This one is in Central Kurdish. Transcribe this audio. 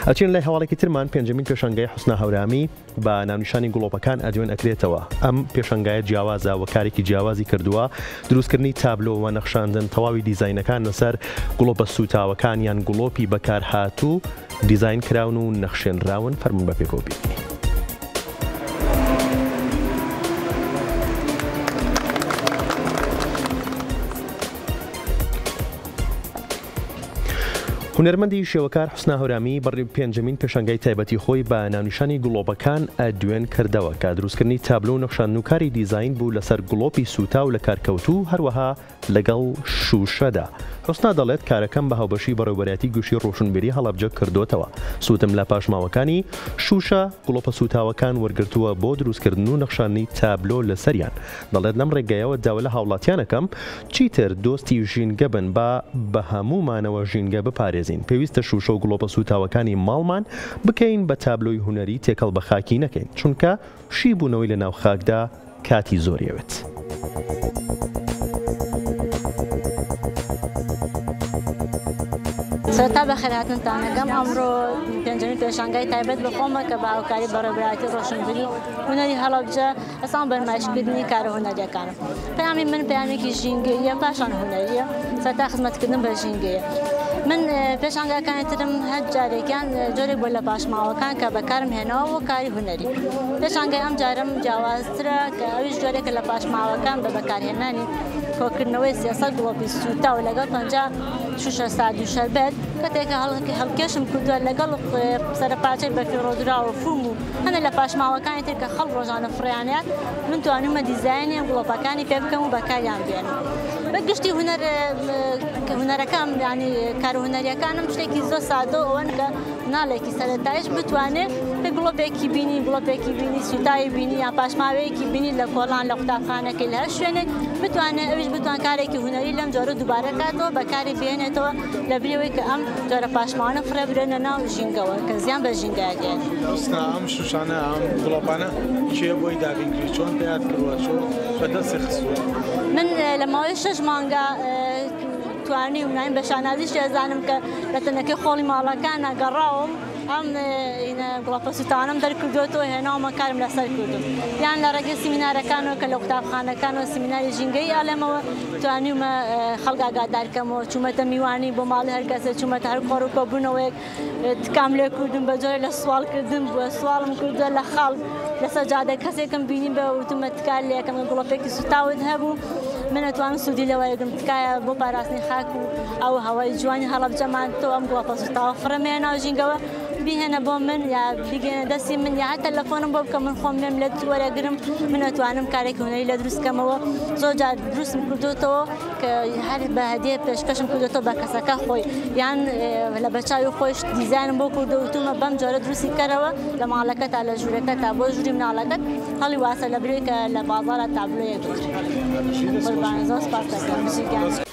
ئەچین لای هەواڵێکی ترمان، پێنجەمین پێشانگای حوسنا هەورامی بە ناونیشانی گڵۆپەکان ئەدوێن ئەکرێتەوە. ئەم پێشانگایە جیاوازە و کارێکی جیاوازی کردووە، دروستکردنی تابلۆ و نەخشاندن تەواوی دیزاینەکان لەسەر گڵۆپە سووتاوەکان یان گڵۆپی بەکارهاتوو دیزاین کراون و نەخشێنراون، فەرموون بە پێکەوە بیبینین. هونەرمەندی شێوەکار حوسنا هەورامی بەڕی پێنجەمین پێشانگای تایبەتی خۆی بە ناونیشانی گڵۆپەکان ئەدوێن کردەوە کە دروستکردنی تابلۆ و نەخشاندن و کاری دیزاین بوو لەسەر گڵۆپی سووتاو لەکارکەوتوو هەروەها لەگەڵ شووشەدا. حوسنا دەڵێت کارەکەم بە هاوبەشی بەڕێوبەرایەتی گشتی ڕۆشنبیری هەڵەبجە کردۆتەوە. سوودم لە پاشماوەکانی شووشە گڵۆپە سووتاوەکان وەرگرتووە بۆ دروستکردن و نەخشاندنی تابلۆ لەسەریان. دەڵێت لەم ڕێگەیەوە داوا لە هاوڵاتیان ئەکەم چیتر دۆستی ژینگە بن با بە هەموومانەوە ژینگە بپارێزین. پێویستە شووشە و گڵۆپە سووتاوەکانی ماڵمان بکەین بە تابلۆی هونەری تێکەڵ بە خاکی نەکەین چونکە شی بوونەوەی لە ناو خاکدا کاتی زۆری ئەوێت. سەرەتا بەخێرهاتنتان ئەکەم، ئەمڕۆ پێنجەمین پێشانگای تایبەت بە خۆمە کە بە هاوکاری بەڕێوەبەرایەتی ڕۆشنبیری و هونەری هەڵەبجە ئەسان بەرمایشکردنی کارە هونەریەکانم. پەیامی من پەیامێکی ژینگەییە پاشان هونەریە، سەرەتا خزمەتکردن بە ژینگەیە. من پێشانگاکانی ترم هەر جارێکیان جۆرێک بووە لە پاشماوەکان کە بەکارم هێناوە بۆ کاری هونەری. پێشانگای ئەم جارم جیاوازترە کە ئەویش جۆرێکە لە پاشماوەکان بە بەکارهێنانی کۆکردنەوەی 300 گڵۆپی سووتاو لەگەڵ 50 شوشە سارد و شەربەت کە تێکە هەڵکێشم کردووە لەگەڵ سەرپاچەی بەفیڕۆدراو و فوم و هەندێک لە پاشماوەکانی تر کە خەڵک ڕۆژانە فڕێیانەیات من توانیومە دیزاینی ئەم گڵۆپەکانی پێ بکەم و بەکاریان بێنم. بە گشتی هونەر هونەرەکەم یانی کارە هونەریەکانم شتێکی زۆر سادە و ئەوەن کە مناڵێکی سەرەتایش بتوانێت کە گڵۆپێکی بینی گڵۆپێکی بینی سوتاوی بینی یا پاشماوەیەکی بینی لە کۆڵان لە قوتابخانەکەی لە هەر شوێنێک بتوانێت ئەویش بتوان کارێکی هونەری لەم جۆرە دووبارە کاتەوە بەکاری بهێنێتەوە لە بری ئەوەی کە ئەم جۆرە پاشماوانە فڕێ بدرێنە ناو ژینگەوە کە زیان بە ژینگە ئەگەیەنن. حوسنا، ئەم شوشانە، ئەم گڵۆپانە کێ بۆی دابین کردی؟ چۆن پەیات کردووە؟ چۆن بە دەستی خستووە؟ من لە ماوەی شەش مانگا توانیم نایم بە شانازیش ئەزانم کە لە تەنەکەی خۆڵی ماڵەکانا گەڕاوم ئەم گوڵە سووتانەم دەرکردووەتەوە هێناومە کارم لەسەر کردو یان لە ڕێگەی سیمینارەکانەوە کە لە قوتابخانەکانەوە سیمیناری ژینگەیی ئەڵێمەوە توانیومە خەڵک ئاگادارکەمەوە چوومەتە میوانی بۆ ماڵی هەر کەسێ چوومەتە هەر کۆڕ و کۆبوونەوەیەک تکام لێ کردم بە جۆرە لە سواڵکردن بووە سواڵم کردووە لە خەڵک لەسەر جادە کەسێکم بینی بە وتمە تکا لێکەم گوڵۆپێکی سوتاوت هەبوو من ئەتوانم سوودی لێ وەرگرم تکایە بۆ پاراستنی خاک و ئەو هەوای جوانی هەڵەبجەمان تۆ ئەم گوڵۆپە سوتاوە فڕێمەیە ناو ژینگەوە بیهێنە بۆ من یا بیگەێنە دەستی من یا هەر تەلەفۆنم بۆ بکە من خۆم لێم لێت وەرەگرم من ئەتوانم کارێکی هونەری لێ دروست کەمەوە زۆر جار دروستم کردوتەوە کە هەر بە هەدیە پێشکەشم کردوتەوە بە کەسەکە خۆی یان لە بەچاوی خۆیش دیزاینم بۆ کردو وتومە بەم جۆرە دروستی کەرەوە لە ماڵەکەتا لە ژوورەکەتا بۆ ژووری مناڵەکەت هەڵی واسە لە برێ کە لە بازاڕە تابلۆیەک بکڕی. قوربان زۆر سپاس دەکەم بژی گیان.